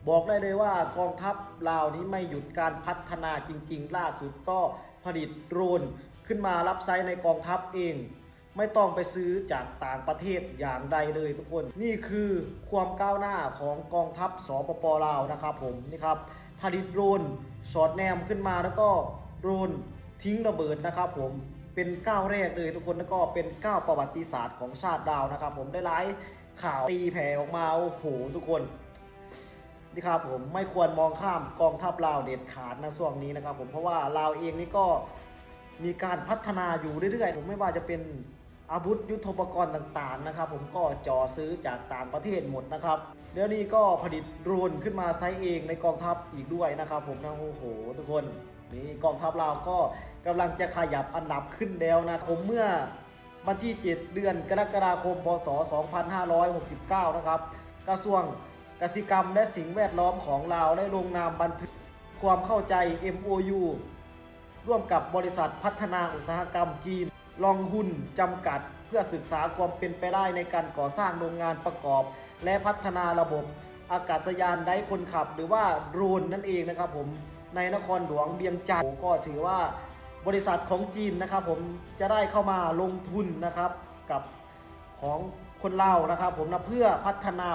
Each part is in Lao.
บอกได้เลยว่ากองทัพลาวนี้ไม่หยุดการพัฒนาจริงๆ ล่าสุดก็ผลิตโดรนขึ้นมารับใช้ในกองทัพเอง ไม่ต้องไปซื้อจากต่างประเทศอย่างใดเลยทุกคน นี่คือความก้าวหน้าของกองทัพ สปป ลาวนะครับผม นี่ครับ ผลิตโดรนสอดแนมขึ้นมา แล้วก็โดรนทิ้งระเบิดนะครับผม เป็นก้าวแรกเลยทุกคน แล้วก็เป็นก้าวประวัติศาสตร์ของชาติลาวนะครับผม ได้หลาย ข่าวตีแผ่ออกมา โอ้โห ทุกคน นี่ครับผม ไม่ควรมองข้ามกองทัพลาวเด็ดขาดนะช่วงนี้นะครับผม เพราะว่าลาวเองนี่ก็มีการพัฒนาอยู่เรื่อยๆ ผม ไม่ว่าจะเป็นอาวุธยุทโธปกรณ์ต่างๆ นะครับผม ก็จ่อซื้อจากต่างประเทศหมดนะครับ เดี๋ยวนี้ก็ผลิตโดรนขึ้นมาใช้เองในกองทัพอีกด้วยนะครับผมนะ โอ้โห ทุกคน นี่กองทัพลาวก็กำลังจะขยับอันดับขึ้นแล้วนะ ผม เมื่อวันที่เจ็ด เดือนกรกฎาคม พ.ศ. สองพันห้าร้อยหกสิบเก้า นะครับ กระทรวงกสิกรรมและสิ่งแวดล้อมของลาวได้ลงนามบันทึกความเข้าใจ เอ็ม โอ ยู ร่วมกับบริษัทพัฒนาอุตสาหกรรมจีน ลองฮุน จำกัด เพื่อศึกษาความเป็นไปได้ในการก่อสร้างโรงงานประกอบ และพัฒนาระบบอากาศยานไร้คนขับ หรือว่าโดรนนั่นเองนะครับผม ในนครหลวงเวียงจันทน์ ก็ถือว่าบริษัทของจีนนะครับผม จะได้เข้ามาลงทุนนะครับ กับของคนลาวนะครับผมนะ เพื่อพัฒนา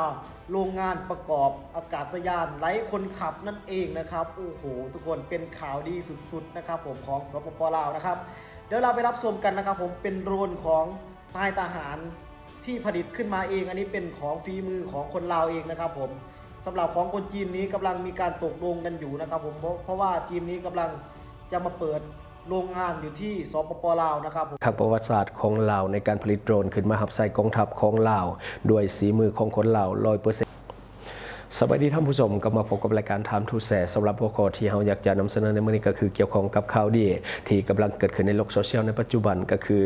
โรงงานประกอบอากาศยานไร้คนขับนั่นเองนะครับ โอ้โห ทุกคน เป็นข่าวดีสุดๆ นะครับผม ของ สปป ลาวนะครับ เดี๋ยวเราไปรับชมกันนะครับผม เป็นโดรนของ นายทหารที่ผลิตขึ้นมาเอง อันนี้เป็นของฝีมือของคนลาวเองนะครับผม สำหรับของคนจีนนี้กำลังมีการตกลงกันอยู่นะครับผม เพราะ เพราะว่าจีนนี้กำลังจะมาเปิดโรงงานอยู่ที่ สปป ลาวนะครับผม ຄັ້ງປະຫວັດສາດຂອງລາວໃນການຜະລິດໂດຣນຂຶ້ນມາຮັບໃຊ້ກອງທັບຂອງລາວ ດ້ວຍສີມືຂອງຄົນລາວ ຮ້ອຍເປີເຊັນ. ສະບາຍດີທ່ານຜູ້ຊົມ, ກັບມາພົບກັບລາຍການ Time to Share ສຳລັບຫົວຂໍ້ທີ່ເຮົາຢາກຈະນຳສະເໜີໃນມື້ນີ້ ກໍຄືກ່ຽວຂ້ອງກັບຂ່າວດີທີ່ກຳລັງເກີດຂຶ້ນໃນໂລກໂຊຊຽວໃນປັດຈຸບັນ ກໍຄື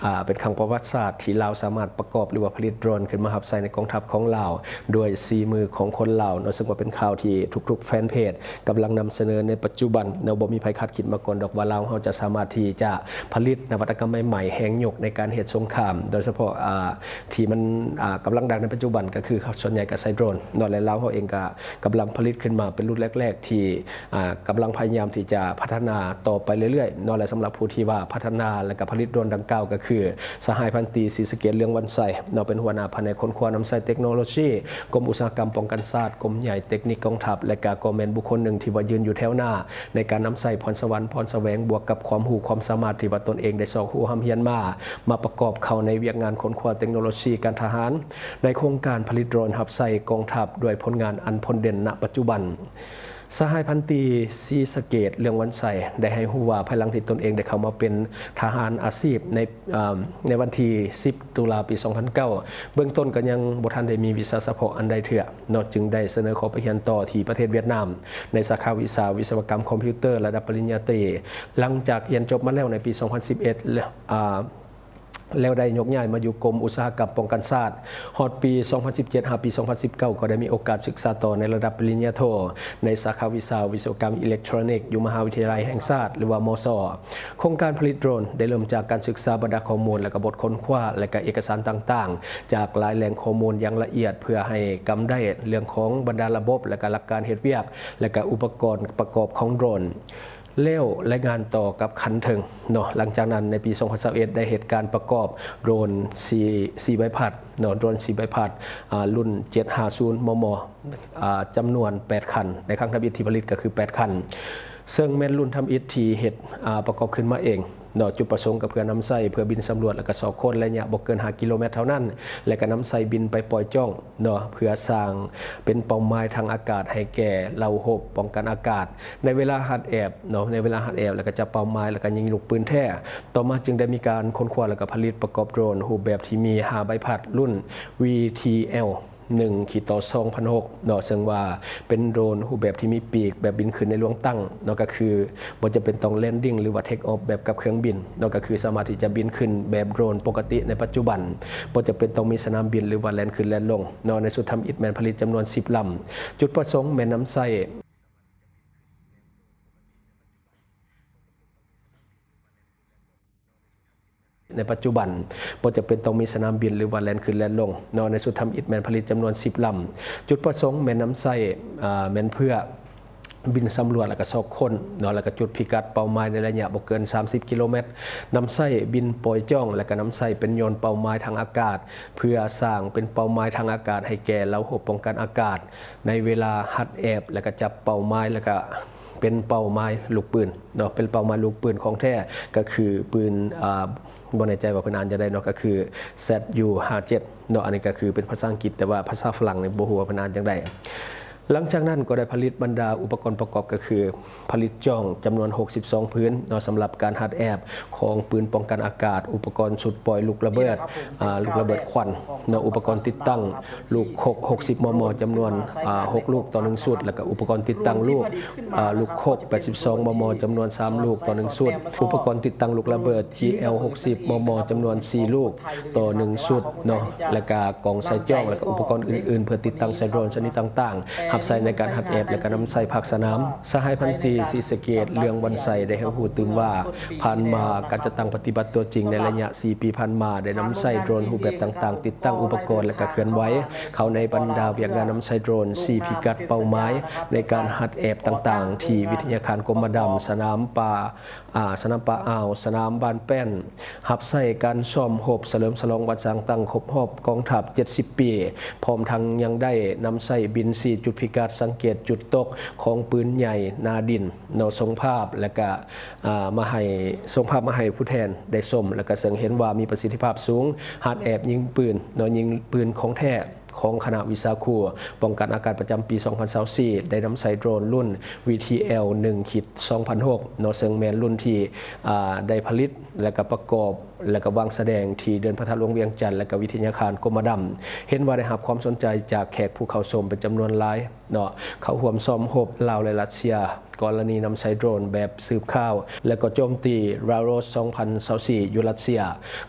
ອ່າ ເປັນຄັ້ງປະຫວັດສາດທີ່ລາວສາມາດປະກອບ ຫຼືວ່າຜະລິດໂດຣນຂຶ້ນມາຮັບໃຊ້ໃນກອງທັບຂອງລາວ ດ້ວຍສີມືຂອງຄົນລາວເນາະ, ເຊິ່ງວ່າເປັນຂ່າວທີ່ທຸກໆແຟນເພຈກຳລັງນຳສະເໜີໃນປັດຈຸບັນເນາະ. ບໍ່ມີໃຜຄາດຄິດມາກ່ອນດອກວ່າລາວເຮົາຈະສາມາດທີ່ຈະຜະລິດນະວັດຕະກຳໃໝ່ໆ ແຮງຍົກໃນການເຮັດສົງຄາມ ໂດຍສະເພາະ ອ່າ ທີ່ມັນ ອ່າ ກຳລັງດັງໃນປັດຈຸບັນ ກໍຄືເຂົາສ່ວນໃຫຍ່ກໍໃຊ້ໂດຣນເນາະ ແລະ ລາວເຮົາເອງກໍກຳລັງຜະລິດຂຶ້ນມາເປັນລຸ້ນແລກໆ ທີ່ ອ່າ ກຳລັງພະຍາຍາມທີ່ຈະພັດທະນາຕໍ່ໄປເລື້ອຍໆເນາະ ແລະ ສຳລັບຜູ້ທີ່ວ່າພັດທະນາ ແລະ ກໍຜະລິດໂດຣນດັ່ງກ່າວ ກໍຄືສະຫາຍພັນຕີ ສີສະເກດ ເລື່ອງວັນໄຊເນາະ ເປັນຫົວໜ້າພະແນກຄົ້ນຄວ້ານຳໃຊ້ເຕັກໂນໂລຊີ ກົມອຸດສາຫະກຳປ້ອງກັນຊາດ, ກົມໃຫຍ່ເຕັກນິກກອງທັບ ແລະ ກໍ ກໍແມ່ນບຸກຄົນໜຶ່ງທີ່ວ່າຢືນຢູ່ແຖວໜ້າໃນການນຳໃຊ້ພອນສະຫວັນ, ພອນສະແຫວງ ບວກກັບຄວາມຮູ້ຄວາມສາມາດທີ່ວ່າຕົນເອງໄດ້ຊອກຮູ້ຮ່ຳຮຽນມາ ມາປະກອບເຂົ້າໃນວຽກງານຄົ້ນຄວ້າເຕັກໂນໂລຊີການທະຫານ ໃນໂຄງການຜະລິດໂດຣນຮັບໃຊ້ກອງທັບ ດ້ວຍຜົນງານອັນພົ້ນເດັ່ນນະປັດຈຸບັນ. ສະຫາຍພັນຕີ ສີສະເກດ ເລື່ອງວັນໄຊ ໄດ້ໃຫ້ຮູ້ວ່າ ພາຍຫຼັງທີ່ຕົນເອງໄດ້ເຂົ້າມາເປັນທະຫານອາຊີບໃນ ເອີ່ມ ໃນວັນທີສິບ ຕຸລາ ປີສອງພັນເກົ້າ ເບື້ອງຕົ້ນກໍຍັງບໍ່ທັນໄດ້ມີວິຊາສະເພາະອັນໃດເທື່ອເນາະ, ຈຶ່ງໄດ້ສະເໜີຂໍໄປຮຽນຕໍ່ທີ່ປະເທດຫວຽດນາມ ໃນສາຂາວິຊາວິສະວະກຳຄອມພິວເຕີ ລະດັບປະລິນຍາຕີ. ຫຼັງຈາກຮຽນຈົບມາແລ້ວໃນປີສອງພັນສິບເອັດ ແລະ ອາ ແລ້ວໄດ້ຍົກຍ້າຍມາຢູ່ກົມອຸດສາຫະກຳປ້ອງກັນຊາດ. ຮອດປີສອງພັນສິບເຈັດ ຫາປີສອງພັນສິບເກົ້າ ກໍໄດ້ມີໂອກາດສຶກສາຕໍ່ໃນລະດັບປະລິນຍາໂທ ໃນສາຂາວິຊາວິສະວະກຳອີເລັກໂທຣນິກ ຢູ່ມະຫາວິທະຍາໄລແຫ່ງຊາດ ຫຼືວ່າ ມຊ. ໂຄງການຜະລິດໂດຣນໄດ້ເລີ່ມຈາກການສຶກສາບັນດາຂໍ້ມູນ ແລະ ກະບົດຄົ້ນຄວ້າ ແລະ ກະເອກະສານຕ່າງໆ ຈາກຫຼາຍແຫຼ່ງຂໍ້ມູນຢ່າງລະອຽດ ເພື່ອໃຫ້ກຳໄດ້ເລື່ອງຂອງບັນດາລະບົບ ແລະ ກະຫຼັກການເຮັດວຽກ ແລະ ກະອຸປະກອນປະກອບຂອງໂດຣນ. ແລ້ວລາຍງານຕໍ່ກັບຂັ້ນເທິງເນາະ. ຫຼັງຈາກນັ້ນໃນປີສອງພັນຊາວເອັດ ໄດ້ເຮັດການປະກອບໂດຣນສີ່ ສີ່ໃບພັດເນາະ, ໂດຣນສີ່ໃບພັດ ອາ ລຸ້ນເຈັດຫ້າສູນ ມມ ອາ ຈຳນວນແປດຄັນ, ໃນຄັ້ງທຳອິດທີ່ຜະລິດກໍຄືແປດຄັນ ເຊິ່ງແມ່ນລຸ້ນທຳອິດທີ່ເຮັດ ອາ ປະກອບຂຶ້ນມາເອງເນາະ. ຈຸດປະສົງກໍເພື່ອນຳໃຊ້ເພື່ອບິນສຳຫຼວດ ແລະ ກະຊອກຄົ້ນໄລຍະບໍ່ເກີນຫ້າກິໂລແມັດເທົ່ານັ້ນ ແລະ ກະນຳໃຊ້ບິນໄປປ່ອຍຈ້ອງ ເນາະ ເພື່ອສ້າງເປັນເປົ້າໝາຍທາງອາກາດໃຫ້ແກ່ເຫຼົ່າຮົບປ້ອງກັນອາກາດ ໃນເວລາຮັດແອບເນາະ, ໃນເວລາຮັດແອບ ແລ້ວກໍຈັບເປົ້າໝາຍ ແລ້ວກໍຍິງລູກປືນແທ້. ຕໍ່ມາຈຶ່ງໄດ້ມີການຄົ້ນຄວ້າ ແລ້ວກໍຜະລິດປະກອບໂດຣນຮູບແບບທີ່ມີຫ້າໃບພັດ ລຸ້ນ ວີທີແອລ ໜຶ່ງ ຂີດຕໍ່ ສອງພັນຫົກ ເນາະ, ເຊິ່ງວ່າເປັນໂດຣນຮູບແບບທີ່ມີປີກ ແບບບິນຂຶ້ນໃນລວງຕັ້ງເນາະ, ກໍຄື ບໍ່ຈຳເປັນຕ້ອງແລນດິ້ງ ຫຼືວ່າເທກອອຟແບບກັບເຄື່ອງບິນເນາະ, ກໍຄືສາມາດທີ່ຈະບິນຂຶ້ນແບບໂດຣນປົກກະຕິໃນປັດຈຸບັນ, ບໍ່ຈຳເປັນຕ້ອງມີສະໜາມບິນ ຫຼືວ່າແລ່ນຂຶ້ນແລ່ນລົງເນາະ. ໃນຊຸດທຳອິດແມ່ນຜະລິດຈຳນວນສິບລຳ, ຈຸດປະສົງແມ່ນນຳໃຊ້ ໃນຊຸດທຳອິດແມ່ນຜະລິດ ໃນປັດຈຸບັນ ບໍ່ຈຳເປັນຕ້ອງມີສະໜາມບິນ ຫຼືວ່າແລ່ນຂຶ້ນແລ່ນລົງເນາະ. ໃນຊຸດທຳອິດແມ່ນຜະລິດຈຳນວນສິບລຳ. ຈຸດປະສົງແມ່ນນຳໃຊ້ ເອີ ແມ່ນເພື່ອບິນສຳຫຼວດ ແລະກະຊອກຄົ້ນເນາະ ແລະກະຈຸດພິກັດເປົ້າໝາຍໃນໄລຍະບໍ່ເກີນສາມສິບກິໂລແມັດ, ນຳໃຊ້ບິນປ່ອຍຈ້ອງ ແລະກະນຳໃຊ້ເປັນໂດຣນເປົ້າໝາຍທາງອາກາດ ເພື່ອສ້າງເປັນເປົ້າໝາຍທາງອາກາດໃຫ້ແກ່ເຫຼົ່າຮົບປ້ອງກັນອາກາດ ໃນເວລາຮັດແອບ ແລະກະຈັບເປົ້າໝາຍ ແລະກະເປັນເປົ້າໝາຍລູກປືນເນາະ. ເປັນເປົ້າໝາຍລູກປືນຂອງແທ້ ກະຄືປືນ ອາ ບໍ່ແນ່ໃຈວ່າເພິ່ນອ່ານຈັ່ງໃດເນາະ ກະຄື ແຊັດຢູ ຫ້າເຈັດເນາະ. ອັນນີ້ກະຄືເປັນພາສາອັງກິດ ແຕ່ວ່າພາສາຝຣັ່ງນີ້ບໍ່ຮູ້ວ່າເພິ່ນອ່ານຈັ່ງໃດ. ຫຼັງຈາກນັ້ນກໍໄດ້ຜະລິດບັນດາອຸປະກອນປະກອບ ກະຄືຜະລິດຈ້ອງຈຳນວນຫົກສິບສອງຜືນເນາະ ສຳລັບການຮັດແອບຂອງປືນປ້ອງກັນອາກາດ, ອຸປະກອນຊຸດປ່ອຍລູກລະເບີດ ອາ ລູກລະເບີດຄວັນເນາະ, ອຸປະກອນຕິດຕັ້ງລູກຄົກຫົກສິບ ມມ ຈຳນວນ ອາ ຫົກລູກຕໍ່ໜຶ່ງຊຸດ ແລະກະອຸປະກອນຕິດຕັ້ງລູກ ອາ ລູກຄົກແປດສິບສອງ ມມ ຈຳນວນສາມລູກຕໍ່ໜຶ່ງຊຸດ, ອຸປະກອນຕິດຕັ້ງລູກລະເບີດ ຈີແອວ ຫົກສິບ ມມ ຈຳນວນສີ່ລູກຕໍ່ໜຶ່ງຊຸດເນາະ ແລະກະກອງໃສ່ຈ້ອງ ແລະກະອຸປະກອນອື່ນໆ ເພື່ອຕິດຕັ້ງໃສ່ໂດຣນຊະນິດຕ່າງໆ ຮັບໃຊ້ໃນການຮັດແອບ ແລະກະນຳໃຊ້ພາກສະໜາມ. ສະຫາຍພັນຕີ ສີສະເກດ ເລື່ອງວັນໄຊ ໄດ້ໃຫ້ຮູ້ຕື່ມວ່າ ຜ່ານມາການຈັດຕັ້ງປະຕິບັດຕົວຈິງໃນໄລຍະສີ່ປີຜ່ານມາ ໄດ້ນຳໃຊ້ໂດຣນຮູບແບບຕ່າງໆ ຕິດຕັ້ງອຸປະກອນ ແລະກະເຄື່ອນໄຫວເຂົ້າໃນບັນດາວຽກງານນຳໃຊ້ໂດຣນສີ່ພິກັດເປົ້າໝາຍ ໃນການຮັດແອບຕ່າງໆ ທີ່ວິທະຍາຄານກົມມະດຳ, ສະໜາມປ່າ ອາ ສະໜາມປ່າອ່າວ, ສະໜາມບ້ານແປ້ນ, ຮັບໃຊ້ການຊ້ອມຮົບສະເຫຼີມສະຫຼອງວັນສ້າງຕັ້ງຄົບຮອບກອງທັບເຈັດສິບປີ, ພ້ອມທັງຍັງໄດ້ນຳໃຊ້ບິນຊີ້ຈຸດພິກັດສັງເກດຈຸດຕົກຂອງປືນໃຫຍ່ໜ້າດິນເນາະ, ສົ່ງພາບ ແລະກະ ອາ ມາໃຫ້ ສົ່ງພາບມາໃຫ້ຜູ້ແທນໄດ້ຊົມ ແລະກະເຊິ່ງເຫັນວ່າມີປະສິດທິພາບສູງ, ຮັດແອບຍິງປືນເນາະ, ຍິງປືນຂອງແທ້ ຂອງຄະນະວິຊາຄູປ້ອງກັນອາກາດປະຈຳປີສອງພັນຊາວສີ່ ໄດ້ນຳໃຊ້ໂດຣນລຸ້ນ ວີທີແອວ ໜຶ່ງຂີດສອງພັນຫົກເນາະ, ເຊິ່ງແມ່ນລຸ້ນທີ່ ອາ ໄດ້ຜະລິດ ແລະກະປະກອບ ແລະກະວາງສະແດງທີ່ເດີ່ນພະທາດຫຼວງວຽງຈັນ ແລະກະວິທະຍາຄານກົມມະດຳ. ເຫັນວ່າໄດ້ຮັບຄວາມສົນໃຈຈາກແຂກຜູ້ເຂົ້າຊົມເປັນຈຳນວນຫຼາຍເນາະ, ເຂົ້າຮ່ວມຊ້ອມຮົບລາວ ແລະ ຣັດເຊຍ ກໍລະນີນຳໃຊ້ໂດຣນແບບສືບຂ່າວ ແລະກໍໂຈມຕີ Lavrov ສອງພັນຊາວສີ່ ຢູ່ຣັດເຊຍ,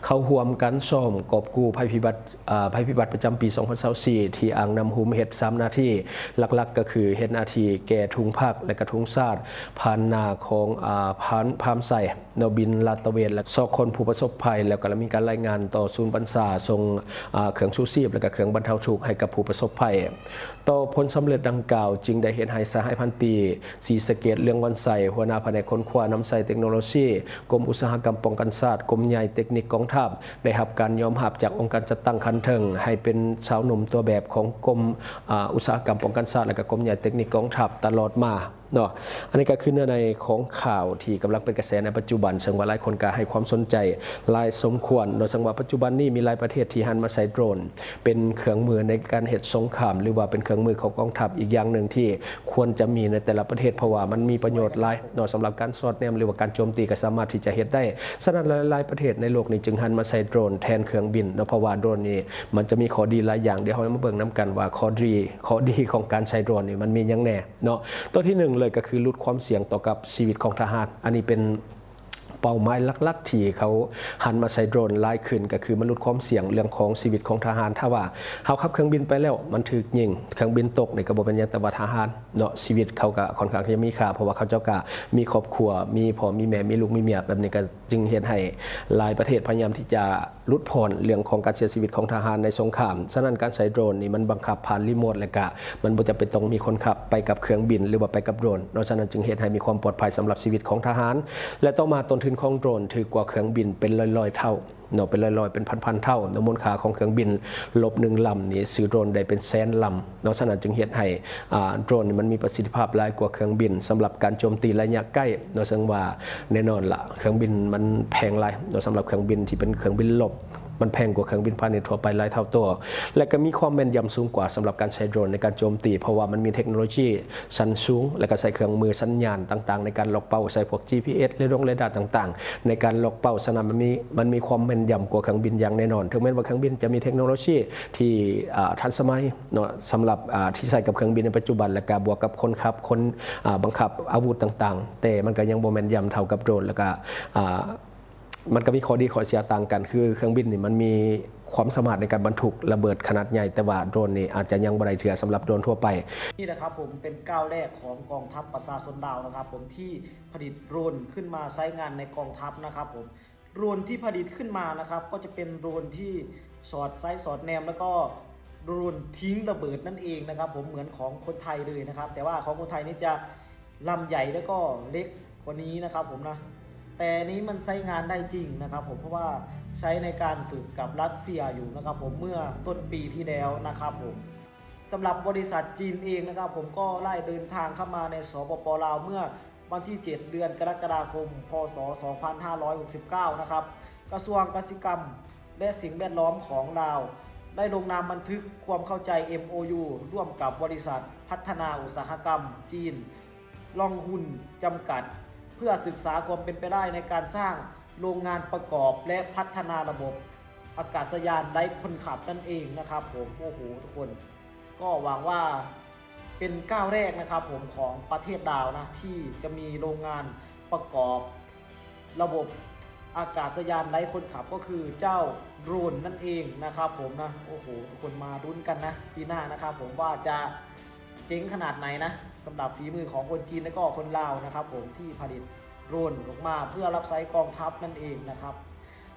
ເຂົ້າຮ່ວມການຊ້ອມກອບກູ້ໄພພິບັດ ອາ ໄພພິບັດປະຈຳປີສອງພັນຊາວສີ່ ທີ່ອ່າງນ້ຳຮຸມເຮັດສາມໜ້າທີ່ຫຼັກໆ ກໍຄືເຮັດໜ້າທີ່ແກ່ທຸງພັກ ແລະກະທຸງຊາດ ຜ່ານໜ້າຂອງ ອາ ພານ ພາມໄຊເນາະ, ບິນລາດຕະເວນ ແລະຊອກຄົ້ນຜູ້ປະສົບໄພ ແລ້ວກໍມີການລາຍງານຕໍ່ສູນບັນຊາ ສົ່ງ ອາ ເຄື່ອງຊູຊີບ ແລະກະເຄື່ອງບັນເທົາທຸກໃຫ້ກັບຜູ້ປະສົບໄພ. ຕໍ່ຜົນສຳເລັດດັ່ງກ່າວ ຈຶ່ງໄດ້ເຮັດໃຫ້ສະຫາຍພັນຕີ ສີສະເກດ ເລື່ອງວັນໄຊ ຫົວໜ້າພະແນກຄົ້ນຄວ້ານຳໃຊ້ເຕັກໂນໂລຊີ ກົມອຸດສາຫະກຳປ້ອງກັນຊາດ ກົມໃຫຍ່ເຕັກນິກກອງທັບ ໄດ້ຮັບການຍອມຮັບຈາກອົງການຈັດຕັ້ງຂັ້ນເທິງ ໃຫ້ເປັນຊາວໜຸ່ມຕົວແບບຂອງກົມ ອາ ອຸດສາຫະກຳປ້ອງກັນຊາດ ແລະກະກົມໃຫຍ່ເຕັກນິກກອງທັບຕະຫຼອດມາເນາະ. ອັນນີ້ກະຄືເນື້ອໃນຂອງຂ່າວທີ່ກຳລັງເປັນກະແສໃນປັດຈຸບັນ, ເຊິ່ງວ່າຫຼາຍຄົນກະໃຫ້ຄວາມສົນໃຈຫຼາຍສົມຄວນເນາະ, ເຊິ່ງວ່າປັດຈຸບັນນີ້ມີຫຼາຍປະເທດທີ່ຫັນມາໃຊ້ໂດຣນ ເປັນເຄື່ອງມືໃນການເຮັດສົງຄາມ ຫຼືວ່າເປັນເຄື່ອງມືຂອງກອງທັບອີກຢ່າງໜຶ່ງທີ່ຄວນຈະມີໃນແຕ່ລະປະເທດ, ເພາະວ່າມັນມີປະໂຫຍດຫຼາຍເນາະ, ສຳລັບການສອດແນມ ຫຼືວ່າການໂຈມຕີກໍສາມາດທີ່ຈະເຮັດໄດ້. ສະນັ້ນ ຫຼາຍໆປະເທດໃນໂລກນີ້ຈຶ່ງຫັນມາໃຊ້ໂດຣນແທນເຄື່ອງບິນເນາະ, ເພາະວ່າໂດຣນນີ້ມັນຈະມີຂໍ້ດີຫຼາຍຢ່າງ. ດຽວເຮົາມາເບິ່ງນຳກັນວ່າຂໍ້ດີ ຂໍ້ດີຂອງການໃຊ້ໂດຣນນີ້ມັນມີຫຍັງແດ່ເນາະ. ຕົວທີໜຶ່ງເລີຍກໍຄືຫຼຸດຄວາມສ່ຽງຕໍ່ກັບຊີວິດຂອງທະຫານ, ອັນນີ້ເປັນ ເປົ້າໝາຍຫຼັກໆທີ່ເຂົາຫັນມາໃຊ້ໂດຣນຫຼາຍຂຶ້ນ ກໍຄືມັນຫຼຸດຄວາມສ່ຽງເລື່ອງຂອງຊີວິດຂອງທະຫານ. ຖ້າວ່າເຮົາຂັບເຄື່ອງບິນໄປແລ້ວມັນຖືກຍິງ, ເຄື່ອງບິນຕົກນີ້ກໍບໍ່ເປັນຫຍັງ, ແຕ່ວ່າທະຫານເນາະ ຊີວິດເຂົາກໍຄ່ອນຂ້າງທີ່ຈະມີຄ່າ ເພາະວ່າເຂົາເຈົ້າກໍມີຄອບຄົວ, ມີພໍ່ມີແມ່, ມີລູກມີເມຍ, ແບບນີ້ກໍຈຶ່ງເຮັດໃຫ້ຫຼາຍປະເທດພະຍາຍາມທີ່ຈະ ຫຼຸດຜ່ອນເລື່ອງຂອງການເສຍຊີວິດຂອງທະຫານໃນສົງຄາມ. ສະນັ້ນ ການໃຊ້ໂດຣນນີ້ມັນບັງຄັບຜ່ານຣີໂມດ ແລະກະມັນບໍ່ຈຳເປັນຕ້ອງມີຄົນຂັບ, ໄປກັບເຄື່ອງບິນ ຫຼືວ່າໄປກັບໂດຣນເນາະ, ສະນັ້ນຈຶ່ງເຮັດໃຫ້ມີຄວາມປອດໄພສຳລັບຊີວິດຂອງທະຫານ. ແລະຕໍ່ມາ ຕົ້ນທຶນຂອງໂດຣນຖືກກວ່າເຄື່ອງບິນເປັນຮ້ອຍໆເທົ່າເນາະ, ເປັນຮ້ອຍໆ ເປັນພັນໆເທົ່າເນາະ, ມູນຄ່າຂອງເຄື່ອງບິນລົບໜຶ່ງລຳນີ້ຊື້ໂດຣນໄດ້ເປັນແສນລຳ ເນາະ, ສະນັ້ນຈຶ່ງເຮັດໃຫ້ ອາ ໂດຣນນີ້ມັນມີປະສິດທິພາບຫຼາຍກວ່າເຄື່ອງບິນ. ສຳລັບການໂຈມຕີໄລຍະໃກ້ເນາະ, ເຊິ່ງວ່າແນ່ນອນລະ ເຄື່ອງບິນມັນແພງຫຼາຍເນາະ, ສຳລັບເຄື່ອງບິນທີ່ເປັນເຄື່ອງບິນລົບ ມັນແພງກວ່າເຄື່ອງບິນພານິດທົ່ວໄປຫຼາຍເທົ່າຕົວ ແລະກະມີຄວາມແມ່ນຢຳສູງກວ່າສຳລັບການໃຊ້ໂດຣນໃນການໂຈມຕີ, ເພາະວ່າມັນມີເທັກໂນໂລຊີຊັ້ນສູງ ແລະກະໃຊ້ເຄື່ອງມືສັນຍານຕ່າງໆໃນການລັອກເປົ້າ, ໃຊ້ພວກ ຈີພີເອັສ ເຣດາຕ່າງໆໃນການລັອກເປົ້າ, ສະນັ້ນມັນມີ ມັນມີຄວາມແມ່ນຢຳກວ່າເຄື່ອງບິນຢ່າງແນ່ນອນ. ເຖິງແມ່ນວ່າເຄື່ອງບິນຈະມີເທັກໂນໂລຊີທີ່ ອາ ທັນສະໄໝ ເນາະ ສຳລັບ ອາ ທີ່ໃຊ້ກັບເຄື່ອງບິນໃນປັດຈຸບັນ ແລະກະບວກກັບຄົນຂັບ ຄົນ ອາ ບັງຄັບອາວຸດຕ່າງໆ, ແຕ່ມັນກະຍັງບໍ່ແມ່ນຢຳເທົ່າກັບໂດຣນ ແລະກະ ອາ ມັນກະມີຂໍ້ດີຂໍ້ເສຍຕ່າງກັນ, ຄືເຄື່ອງບິນນີ້ມັນມີຄວາມສາມາດໃນການບັນທຸກລະເບີດຂະໜາດໃຫຍ່, ແຕ່ວ່າໂດຣນນີ້ອາດຈະຍັງບໍ່ໄດ້ເທື່ອສຳລັບໂດຣນທົ່ວໄປ. นี่แหละครับผม เป็นก้าวแรกของกองทัพประชาชนลาวนะครับผม ที่ผลิตโดรนขึ้นมาใช้งานในกองทัพนะครับผม โดรนที่ผลิตขึ้นมานะครับ ก็จะเป็นโดรนที่สอดไซสอดแนม แล้วก็โดรนทิ้งระเบิดนั่นเองนะครับผม เหมือนของคนไทยเลยนะครับ แต่ว่าของคนไทยนี่จะลำใหญ่แล้วก็เล็กกว่านี้นะครับผมนะ แต่นี้มันใช้งานได้จริงนะครับผม เพราะว่าใช้ในการฝึกกับรัสเซียอยู่นะครับผม เมื่อต้นปีที่แล้วนะครับผม สำหรับบริษัทจีนเองนะครับผม ก็ได้เดินทางเข้ามาใน สปป ลาว เมื่อวันที่ เจ็ด เดือนกรกฎาคม พ.ศ. สองพันห้าร้อยหกสิบเก้า นะครับ กระทรวงกสิกรรม และสิ่งแวดล้อมของลาว ได้ลงนามบันทึกความเข้าใจ เอ็ม โอ ยู ร่วมกับบริษัทพัฒนาอุตสาหกรรมจีน ลองฮุน จำกัด เพื่อศึกษาความเป็นไปได้ในการสร้างโรงงานประกอบและพัฒนาระบบอากาศยานไร้คนขับนั่นเองนะครับผม โอ้โห ทุกคน ก็หวังว่าเป็นก้าวแรกนะครับผม ของประเทศลาวนะ ที่จะมีโรงงานประกอบระบบอากาศยานไร้คนขับ ก็คือเจ้าโดรนนั่นเองนะครับผมนะ โอ้โห ทุกคนมาลุ้นกันนะ ปีหน้านะครับผม ว่าจะเจ๋งขนาดไหนนะ สำหรับฝีมือของคนจีนและก็คนลาวนะครับผม ที่ผลิตโดรนออกมาเพื่อรับใช้กองทัพนั่นเองนะครับ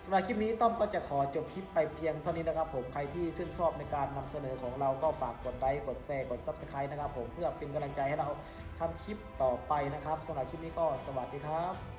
สำหรับคลิปนี้ต้อมก็จะขอจบคลิปไปเพียงเท่านี้นะครับผม ใครที่ชื่นชอบในการนำเสนอของเราก็ฝากกดไลค์ กดแชร์ กด Subscribe นะครับผม เพื่อเป็นกำลังใจให้เราทำคลิปต่อไปนะครับ สำหรับคลิปนี้ก็สวัสดีครับ